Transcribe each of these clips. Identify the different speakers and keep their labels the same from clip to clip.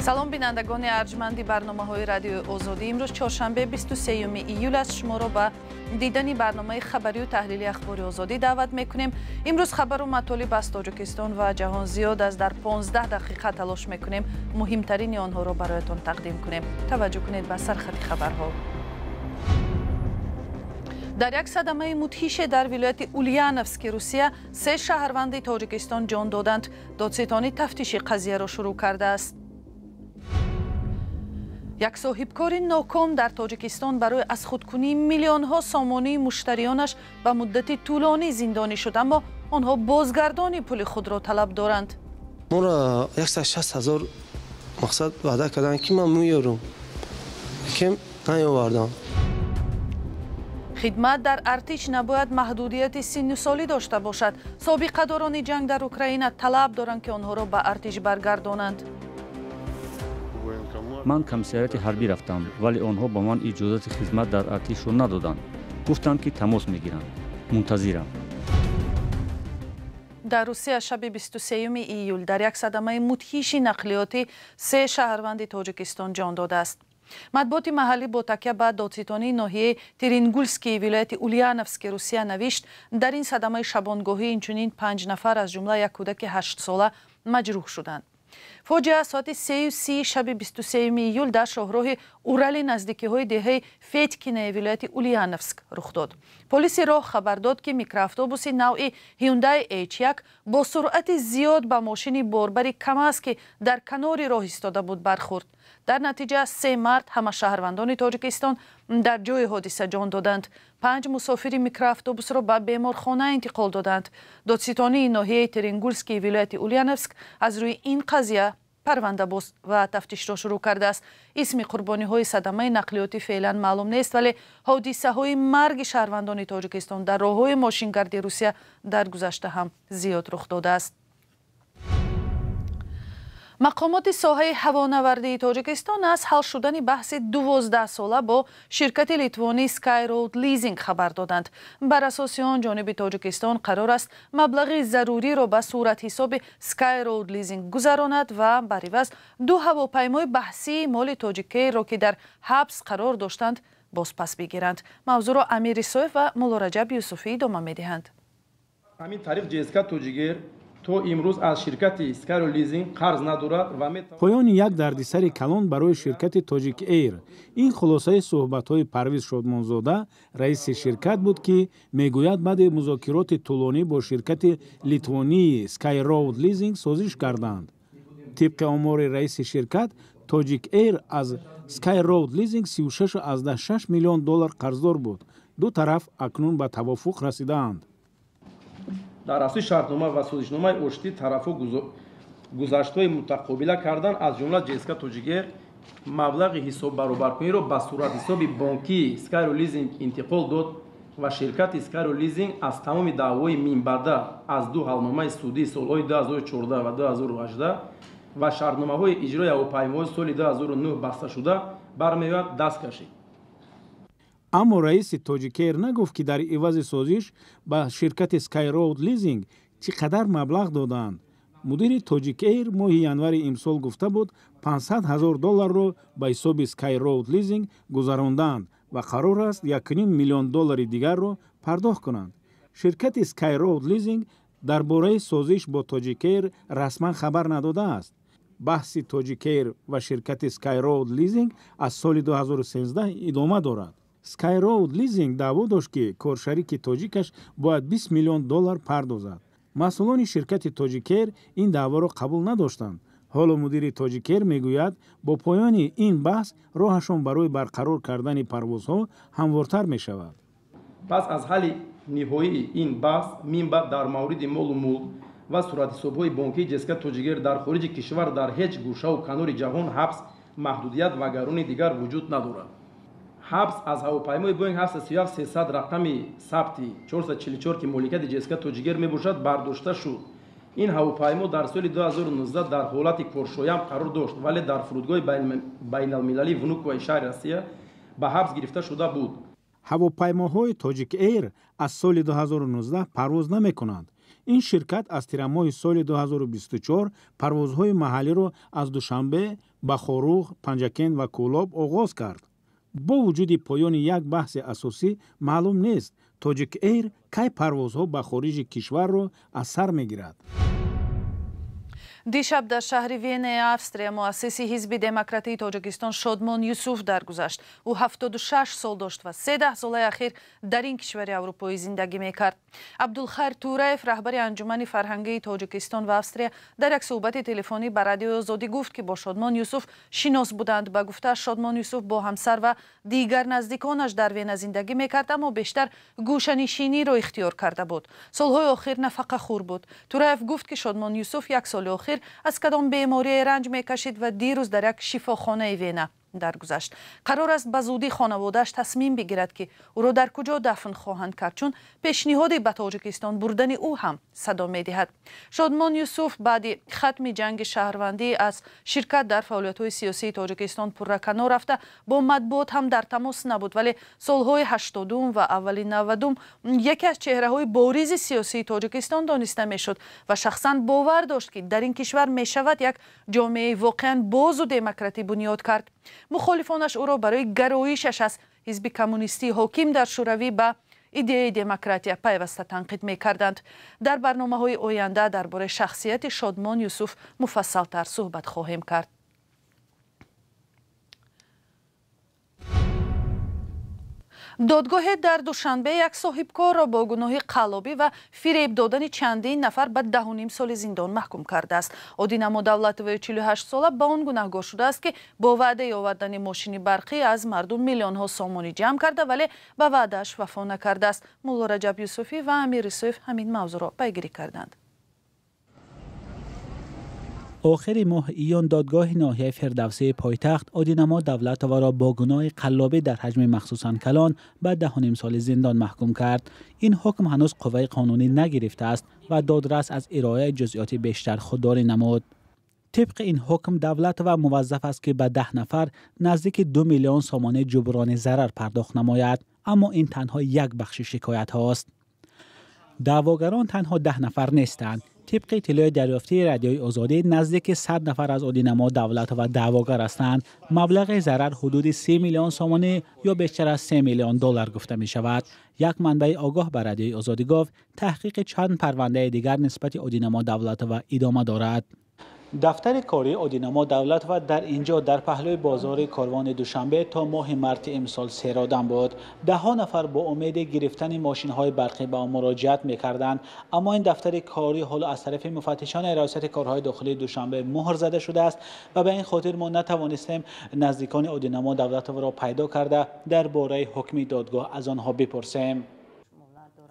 Speaker 1: Салом, бинандагони арҷманди барномаҳои Радиои Озодӣ. Имрӯз чоршанбе, 23 июл аст. Шуморо ба дидани барномаи хабарию таҳлили Ахбори Озодӣ даъват мекунем. Имрӯз хабару матолиб аз Тоҷикистон ва ҷаҳон зиёд аст. Дар 15 дақиқа талош мекунем муҳимтарини онҳоро бароятон тақдим кунем. Таваҷҷӯҳ кунед ба сархати хабарҳо. Дар як садамаи мудҳише дар вилояти Ульяновски Русия се шаҳрванди Тоҷикистон ҷон доданд. Додситонӣ тафтиши қазияро шурӯъ кардааст. Як соҳибкори ноком дар Тоҷикистон барои аз худкунии миллионҳо сомонии муштариёнаш ба муддати тӯлонӣ зиндонӣ шуд, аммо онҳо бозгардони пули худро талаб доранд.
Speaker 2: Моро 160 ҳазор мақсад ваъда карданд, ки ман меёрам, ки наёвардам.
Speaker 1: Хидмат дар артиш набояд маҳдудияти синну солӣ дошта бошад. Собиқадорони ҷанг дар Украина талаб доранд, ки онҳоро ба артиш баргардонанд.
Speaker 3: Ман комиссариати ҳарбӣ рафтам, вале онҳо ба ман иҷозати хизмат дар артишро надоданд. Гуфтанд, ки тамос мегиранд. Мунтазирам.
Speaker 1: Дар Русия шаби 23 июл дар як садамаи мудҳиши нақлиётӣ се шаҳрванди Тоҷикистон ҷон додааст. Матбуоти маҳаллӣ бо такя ба додситонии ноҳияи Терингульскии вилояти Ульяновски Русия навишт, дар ин садамаи шабонгоҳӣ инчунин панҷ нафар, аз ҷумла як кӯдаки 8-сола, маҷрӯҳ шуданд. Фоҷиа соати 3:30 шаби 23 июл дар шоҳроҳи Урали наздикиҳои деҳаи Федькинаи вилояти Ульяновск рух дод. Полиси роҳ хабар дод, ки микроавтобуси навъи Hyundai H1 бо суръати зиёд ба мошини борбари КамАЗ, ки дар канори роҳ истода буд, бархӯрд. Дар натиҷа се мард, ҳама шаҳрвандони Тоҷикистон, дар ҷои ҳодиса ҷон доданд. Панҷ мусофири микроавтобусро ба беморхона интиқол доданд. Додситонии ноҳияи Терингульскии вилояти Ульяновск аз рӯи ин қазия парванда боз ва тафтишро шурӯъ кардааст. Исми қурбониҳои садамаи нақлиётӣ феълан маълум нест, вале ҳодисаҳои марги шаҳрвандони Тоҷикистон дар роҳҳои мошингарди Русия дар гузашта ҳам зиёд рух додааст. Мақомоти соҳаи ҳавонавардии Тоҷикистон аз ҳал шудани баҳси 12-сола бо ширкати литвонӣ Skyroad Leasing хабар доданд. Бар асоси он ҷониби Тоҷикистон қарор аст маблағи заруриро ба суратҳисоби Skyroad Leasing гузаронад ва бар иваз ду ҳавопаймои баҳсии моли Тоҷикэйрро, ки дар ҳабс қарор доштанд, бозпас бигиранд. Мавзӯъро Амир Исоев ва Муллораҷаб Юсуфӣ идома медиҳанд.
Speaker 4: Ҳамин тариқ ЖСК Тоҷикэйр то имрӯз аз ширкати Skyroad Leasing қарз надорад ва
Speaker 5: Поёни як дардисари калон барои ширкати Тоҷик Эйр. Ин хулосаи суҳбатҳои Парвиз Шодмонзода, раиси ширкат буд, ки мегӯяд, баъди музокироти тӯлонӣ бо ширкати литвонии Skyroad Leasing созиш карданд. Тибқи омори раиси ширкат, Тоҷик Эйр аз Skyroad Leasing 36,6 миллион доллар қарздор буд. Ду тараф акнун ба тавофуқ расидаанд.
Speaker 4: Дар асоси шартнома ва созишномаи оштӣ тарафҳо гузаштҳои мутақобила карданд. Аз ҷумла ЖСК Тоҷикэйр маблағи ҳисоббаробаркуниро ба суратҳисоби бонкии Skyroad Leasing интиқол дод ва ширкати Skyroad Leasing аз тамоми даъвои минбаъда аз ду ҳалномаи судии солҳои 2014 ва 2018 ва шартномаҳои иҷрои ҳавопаймоҳои соли 2009 басташуда бармеояд, даст кашид.
Speaker 5: Аммо раиси Тоҷикэйр нагуфт, ки дар ивази созиш ба ширкати Skyroad Leasing чӣ қадар маблағ додаанд. Мудири Тоҷикэйр моҳи январи имсол гуфта буд, 500 ҳазор долларро ба ҳисоби Skyroad Leasing гузарондаанд ва қарор аст 1,5 миллион доллари дигарро пардохт кунанд. Ширкати Skyroad Leasing дар бораи созиш бо Тоҷикэйр расман хабар надодааст. Баҳси Тоҷикэйр ва ширкати Skyroad Leasing аз соли 2013 идома дорад. Skyroad Leasing даъво дошт, ки коршарики тоҷикаш бояд 20 миллион доллар пардозад. Масъулони ширкати Тоҷикэйр ин даъворо қабул надоштанд. Ҳоло мудири Тоҷикэйр мегӯяд, бо поёни ин баҳс роҳашон барои барқарор кардани парвозҳо ҳамвортар мешавад.
Speaker 4: Пас аз ҳалли ниҳоии ин баҳс минбаъд дар мавриди молу мулк ва суратҳисобҳои бонкии ЖСК Тоҷикэйр дар хориҷи кишвар дар ҳеҷ гӯшаву канори ҷаҳон ҳабс, маҳдудият ва гарони дигар вуҷуд надорад. Ҳабс аз ҳавопаймои Боинг 737-300 рақами сабти 444, ки моликияти ЖСК Тоҷикэйр мебошад, бардошта шуд. Ин ҳавопаймо дар соли 2019 дар ҳолати коршоям қарор дошт, вале дар фурудгоҳи байналмилалии Внуковаи шаҳри Россия ба ҳабс гирифта шуда буд.
Speaker 5: Ҳавопаймоҳои Тоҷик Эйр аз соли 2019 парвоз намекунанд. Ин ширкат аз тирамоҳи соли 2024 парвозҳои маҳаллиро аз Душанбе ба Хоруғ, Панҷакент ва Кӯлоб оғоз кард. Бо вуҷуди поёни як баҳси асосӣ маълум нест, Тоҷик Эйр кай парвозҳо ба хориҷи кишварро аз сар мегирад.
Speaker 1: Дишаб дар шаҳри Венаи Австрия муассиси Ҳизби демократии Тоҷикистон Шодмон Юсуф даргузашт. Ӯ 76 сол дошт ва 13 солаи ахир дар ин кишвари аврупоӣ зиндагӣ мекард. Абдулхайр Тураев, раҳбари Анҷумани фарҳангии Тоҷикистон ва Австрия, дар як суҳбати телефонӣ ба Радиои Озодӣ гуфт, ки бо Шодмон Юсуф шинос буданд. Ба гуфтааш, Шодмон Юсуф бо ҳамсар ва дигар наздиконаш дар Вена зиндагӣ мекард, аммо бештар гӯшанишиниро ихтиёр карда буд. Солҳои охир нафақахӯр буд. Тураев гуфт, ки Шодмон Юсуф як соли охир аз кадом беморие ранҷ мекашид ва дирӯз дар як шифохонаи Вена даргузашт. Қарор аст ба зудӣ хонаводааш тасмим бигирад, ки ӯро дар куҷо дафн хоҳанд кард, чун пешниҳоди ба Тоҷикистон бурдани ӯ ҳам садо медиҳад. Шодмон Юсуф баъди хатми ҷанги шаҳрвандӣ аз ширкат дар фаъолиятҳои сиёсии Тоҷикистон пурра канор рафта, бо матбуот ҳам дар тамос набуд, вале солҳои 80-ум ва аввали 90-ум яке аз чеҳраҳои боризи сиёсии Тоҷикистон дониста мешуд ва шахсан бовар дошт, ки дар ин кишвар мешавад як ҷомеаи воқеан бозу демократӣ бунёд кард. Мухолифонаш ӯро барои гароишаш аз ҳизби коммунистии ҳоким дар Шӯравӣ ба идеяи демократия пайваста танқид мекарданд. Дар барномаҳои оянда дар бораи шахсияти Шодмон Юсуф муфассалтар суҳбат хоҳем кард. Додгоҳе дар Душанбе як соҳибкорро бо гуноҳи қаллобӣ ва фиреб додани чандин нафар ба 10,5 соли зиндон маҳкум кардааст. Одинамо Давлатоваи 48 сола ба он гунаҳгор шудааст, ки бо ваъдаи овардани мошини барқӣ аз мардум миллионҳо сомонӣ ҷамъ карда, вале ба ваъдааш вафо накардааст. Мулло Раҷаб Юсуфӣ ва Амир Исоев ҳамин мавзӯъро пайгирӣ карданд.
Speaker 6: Охири моҳ июн додгоҳи ноҳияи Фирдавсии пойтахт Одинамо Давлатоваро бо гуноҳи қаллобӣ дар ҳаҷми махсусан калон ба 10,5 соли зиндон маҳкум кард. Ин ҳукм ҳанӯз қувваи қонунӣ нагирифтааст ва додрас аз ироаи ҷузъиёти бештар худдорӣ намуд. Тибқи ин ҳукм Давлатова муваззаф аст, ки ба 10 нафар наздики 2 миллион сомонӣ ҷуброни зарар пардохт намояд, аммо ин танҳо як бахши шикоятҳост. Даъвогарон танҳо 10 нафар нестанд. Тибқи иттилои дарёфтии Радиои Озодӣ, наздики 100 нафар аз Одинамо Давлатова даъвогар ҳастанд. Маблағи зарар ҳудуди 3 миллион сомонӣ ё бештар аз 3 миллион доллар гуфта мешавад. Як манбаи огоҳ ба Радиои Озодӣ гуфт, таҳқиқи чанд парвандаи дигар нисбати Одинамо Давлатова идома дорад. Дафтари кории Одинамо Давлатова дар инҷо дар паҳлӯи бозори Корвони Душанбе то моҳи марти имсол серодам буд. Даҳҳо нафар бо умеди гирифтани мошинҳои барқӣ ба он муроҷиат мекарданд, аммо ин дафтари корӣ ҳоло аз тарафи муфаттишони раёсати корҳои дохилии Душанбе муҳр зада шудааст ва ба ин хотир мо натавонистем наздикони Одинамо Давлатоваро пайдо карда дар бораи ҳукми додгоҳ аз онҳо бипурсем.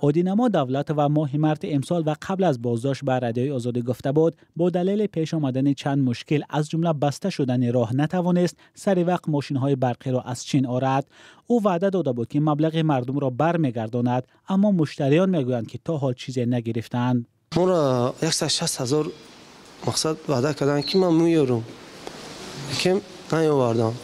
Speaker 6: Одинамо Давлатова моҳи марти имсол ва қабл аз боздошт ба Радиои Озодӣ гуфта буд, бо далели пеш омадани чанд мушкил аз ҷумла баста шудани роҳ натавонист сари вақт мошинҳои барқиро аз Чин орад. Ӯ ваъда дода буд, ки маблағи мардумро бармегардонад, аммо муштариён мегӯянд, ки то ҳол чизе нагирифтанд.
Speaker 2: Моро 160 ҳазор мақсад ваъда карданд, ки ман меёрам, лекин наёвардам.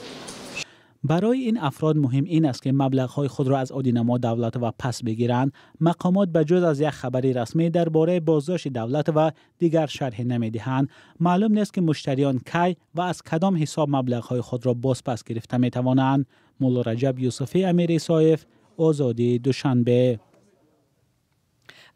Speaker 6: Барои ин афрод муҳим ин аст, ки маблағҳои худро аз Одинамо Давлатова пас бигиранд. Мақомот ба ҷуз аз як хабари расмӣ дар бораи боздошти Давлатова дигар шарҳе намедиҳанд. Маълум нест, ки муштариён кай ва аз кадом ҳисоб маблағҳои худро бозпас гирифта метавонанд. Мулло Раҷаб Юсуфӣ, Амир Исоев, Озодӣ, Душанбе.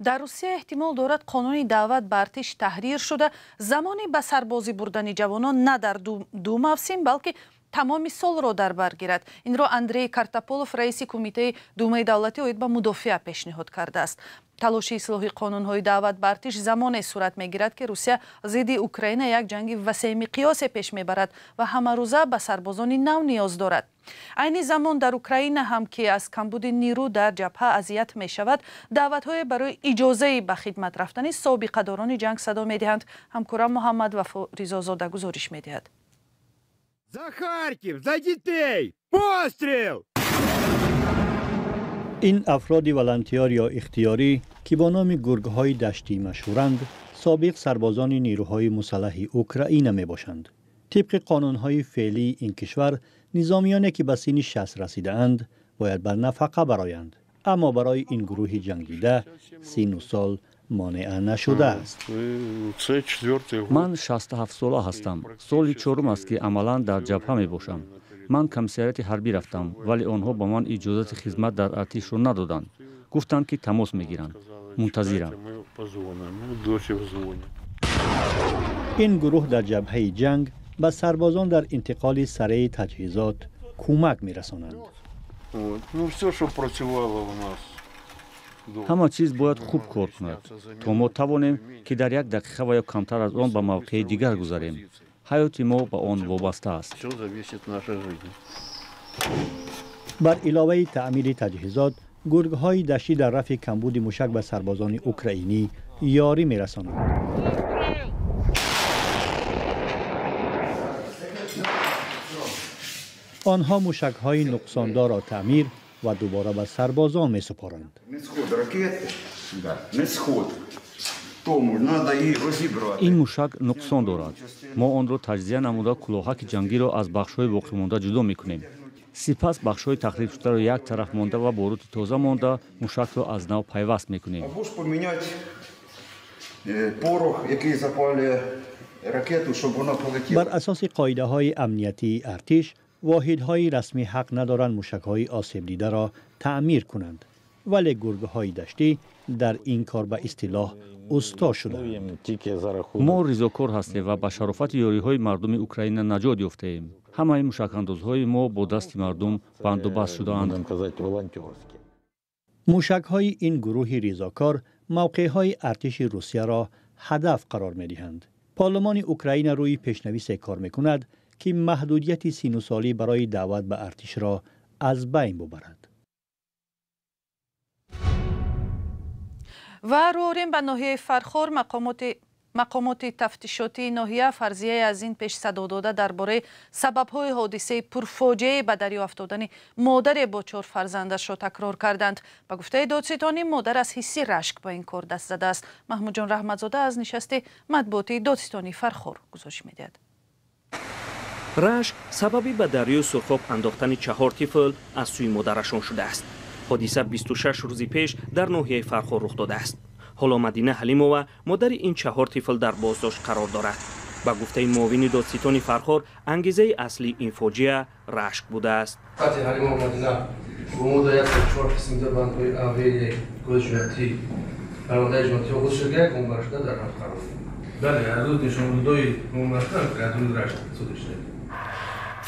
Speaker 1: Дар Русия эҳтимол дорад қонуни даъват ба артиш таҳрир шуда, замони ба сарбозӣ бурдани ҷавонон на дар ду мавсим, балки тамоми солро дар бар гирад. Инро Андрей Картаполов, раиси кумитаи Думаи давлатӣ оид ба мудофиа пешниҳод кардааст. Талоши ислоҳи қонунҳои даъват ба артиш замоне сурат мегирад, ки Русия зидди Украина як ҷанги васеъмиқёсе пеш мебарад ва ҳамарӯза ба сарбозони нав ниёз дорад. Айни замон дар Украина ҳам, ки аз камбуди нирӯ дар ҷабҳа азият мешавад, даъватҳое барои иҷозаи ба хидмат рафтани собиқадорони ҷанг садо медиҳанд. Ҳамкорам Муҳаммад Вафо Ризозода гузориш медиҳад.
Speaker 7: За Харьков, за детей! Пострел!
Speaker 8: Ин афроди волонтиёр ё ихтиёрӣ, ки бо номи гургҳои даштӣ машҳуранд, собиқ сарбозони нирӯҳои мусаллаҳи Украина мебошанд. Тибқи қонунҳои феълии ин кишвар, низомиёне ки ба синни 60 расидаанд, бояд бар нафақа бароянд. Аммо барои ин гурӯҳи ҷангдида сину сол монеа нашудааст.
Speaker 3: Ман 67 сола ҳастам. Соли чорум аст, ки амалан дар ҷабҳа мебошам. Ман комиссариати ҳарбӣ рафтам, вале онҳо ба ман иҷозати хизмат дар артишро надоданд. Гуфтанд, ки тамос мегиранд. Мунтазирам.
Speaker 8: Ин гурӯҳ дар ҷабҳаи ҷанг ба сарбозон дар интиқоли сареи таҷҳизот кӯмак мерасонанд.
Speaker 3: Ҳама чиз бояд хуб кор кунад, то мо тавонем, ки дар як дақиқа ва ё камтар аз он ба мавқеи дигар гузарем. Ҳаёти мо ба он вобаста аст.
Speaker 8: Бар иловаи таъмири таҷҳизот, гургҳои даштӣ дар рафъи камбуди мушак ба сарбозони украинӣ ёрӣ мерасонанд. Онҳо мушакҳои нуқсондорро таъмир ва дубора ба сарбозон месупоранд.
Speaker 3: Ин мушак нуқсон дорад. Мо онро таҷзия намуда, кулоҳаки ҷангиро аз бахшҳои боқимонда ҷудо мекунем. Сипас бахшҳои тахрибшударо як тараф монда ва борути тоза монда мушакро аз нав пайваст мекунем.
Speaker 8: Бар асоси қоидаҳои амниятии артиш, воҳидҳои расмӣ ҳақ надоранд мушакҳои осебдидаро таъмир кунанд, вале гургҳои даштӣ дар ин кор ба истилоҳ усто шуданд.
Speaker 3: Мо ризокор ҳастем ва ба шарофати ёриҳои мардуми Украина наҷот ёфтаем. Ҳамаи мушакандозҳои мо бо дасти мардум бандубаст шудаанд.
Speaker 8: Мушакҳои ин гурӯҳи ризокор мавқеъҳои артиши Русияро ҳадаф қарор медиҳанд. Парлумони Украина рӯи пешнависе кор мекунад, ки маҳдудияти синусолӣ барои даъват ба артишро аз байн бубарад.
Speaker 1: Ва рӯ ба ноҳияи Фархор. Мақомоти тафтишотии ноҳия фарзияе аз ин пеш садо дода дар бораи сабабҳои ҳодисаи пурфоҷиаи ба дарё афтодани модаре бо чор фарзандашро такрор карданд. Ба гуфтаи додситонӣ, модар аз ҳисси рашк ба ин кор даст задааст. Маҳмудҷон Раҳматзода аз нишасти матбуотии додситонии Фархор гузориш медиҳад.
Speaker 9: Рашк сабаби ба дарёи Сурхоб андохтани чаҳор тифл аз сӯи модарашон шудааст. Ҳодиса 26 рӯзи пеш дар ноҳияи Фархор рух додааст. Ҳоло Мадина Ҳалимова, модари ин чаҳор тифл, дар боздошт қарор дорад. Ба гуфтаи муовини додситони Фархор, ангезаи аслии ин фоҷиа рашк будааст.
Speaker 2: Қатли Ҳалимова Мадина бо моддаи 104 қисми 2 бандҳои А, В, Е Кодекси ҷиноятӣ парвандаи ҷиноятӣ оғоз шуда, гумонбаршуда дар ҳабс қарор дорад. Бале, аз рӯи нишондодҳои гумонбаршуда аз рӯи рашк содир шуда.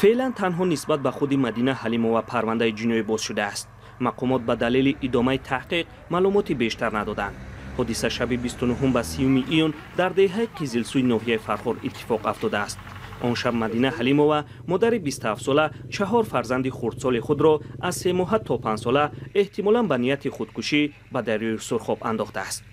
Speaker 9: Феълан танҳо нисбат ба худи Мадина Ҳалимова парвандаи ҷиноӣ боз шудааст. Мақомот ба далели идомаи таҳқиқ маълумоти бештар надоданд. Ҳодиса шаби 29 ба 30 июн дар деҳаи Қизилсӯи ноҳияи Фархор иттифоқ афтодааст. Он шаб Мадина Ҳалимова, модари 27-сола, чаҳор фарзанди хурдсоли худро аз 3 моҳа то 5-сола эҳтимолан ба нияти худкушӣ ба дарёи Сурхоб андохтааст.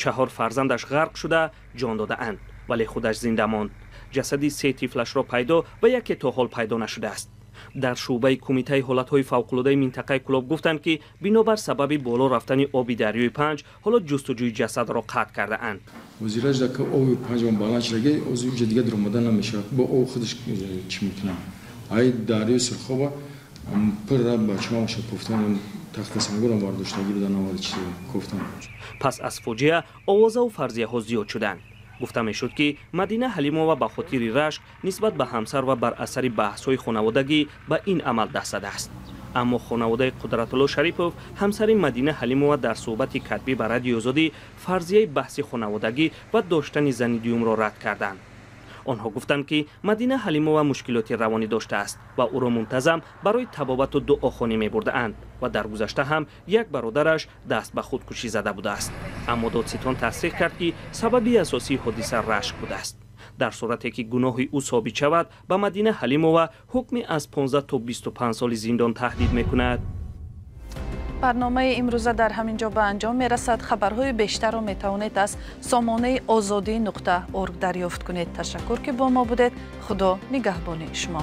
Speaker 9: Чаҳор фарзандаш ғарқ шуда ҷон додаанд, вале худаш зинда монд. Ҷасади се тифлашро пайдо ва яке то ҳол пайдо нашудааст. Дар шӯъбаи кумитаи ҳолатҳои фавқулодаи минтақаи Кӯлоб гуфтанд, ки бинобар сабаби боло рафтани оби дарёи Панҷ ҳоло ҷустуҷӯи ҷасадро қатъ кардаанд.
Speaker 10: Озираҷда ки оби Панҷ баланд шудаги, ози уҷа дига даромада намешавад. Бо об худаш чӣ мекунад? Ай дарёи Сурхоба пирра бачаҳоша кофтан, тахта сангурам бардоштагӣ буда, навади чиз кофтан.
Speaker 9: Пас аз фоҷиа овозаву фарзияҳо зиёд шуданд. Гуфта мешуд, ки Мадина Ҳалимова ба хотири рашк нисбат ба ҳамсар ва бар асари баҳсҳои хонаводагӣ ба ин амал даст задааст. Аммо хонаводаи Қудратулло Шарипов, ҳамсари Мадина Ҳалимова, дар суҳбати катбӣ ба Радиои Озодӣ фарзияи баҳси хонаводагӣ ва доштани зани дуюмро рад карданд. Онҳо гуфтанд, ки Мадина Ҳалимова мушкилоти равонӣ доштааст ва ӯро мунтазам барои табобату дуохонӣ мебурдаанд ва дар гузашта ҳам як бародараш даст ба худкушӣ зада будааст. Аммо додситон тасдиқ кард, ки сабаби асосии ҳодиса рашк будааст. Дар сурате ки гуноҳи ӯ собит шавад, ба Мадина Ҳалимова ҳукми аз 15 то 25 соли зиндон таҳдид мекунад.
Speaker 1: Барномаи имрӯза дар ҳамин ҷо ба анҷом мерасад. Хабарҳои бештарро метавонед аз сомонаи озодӣ.org дарёфт кунед. Ташаккур, ки бо мо будед. Худо нигаҳбони шумо.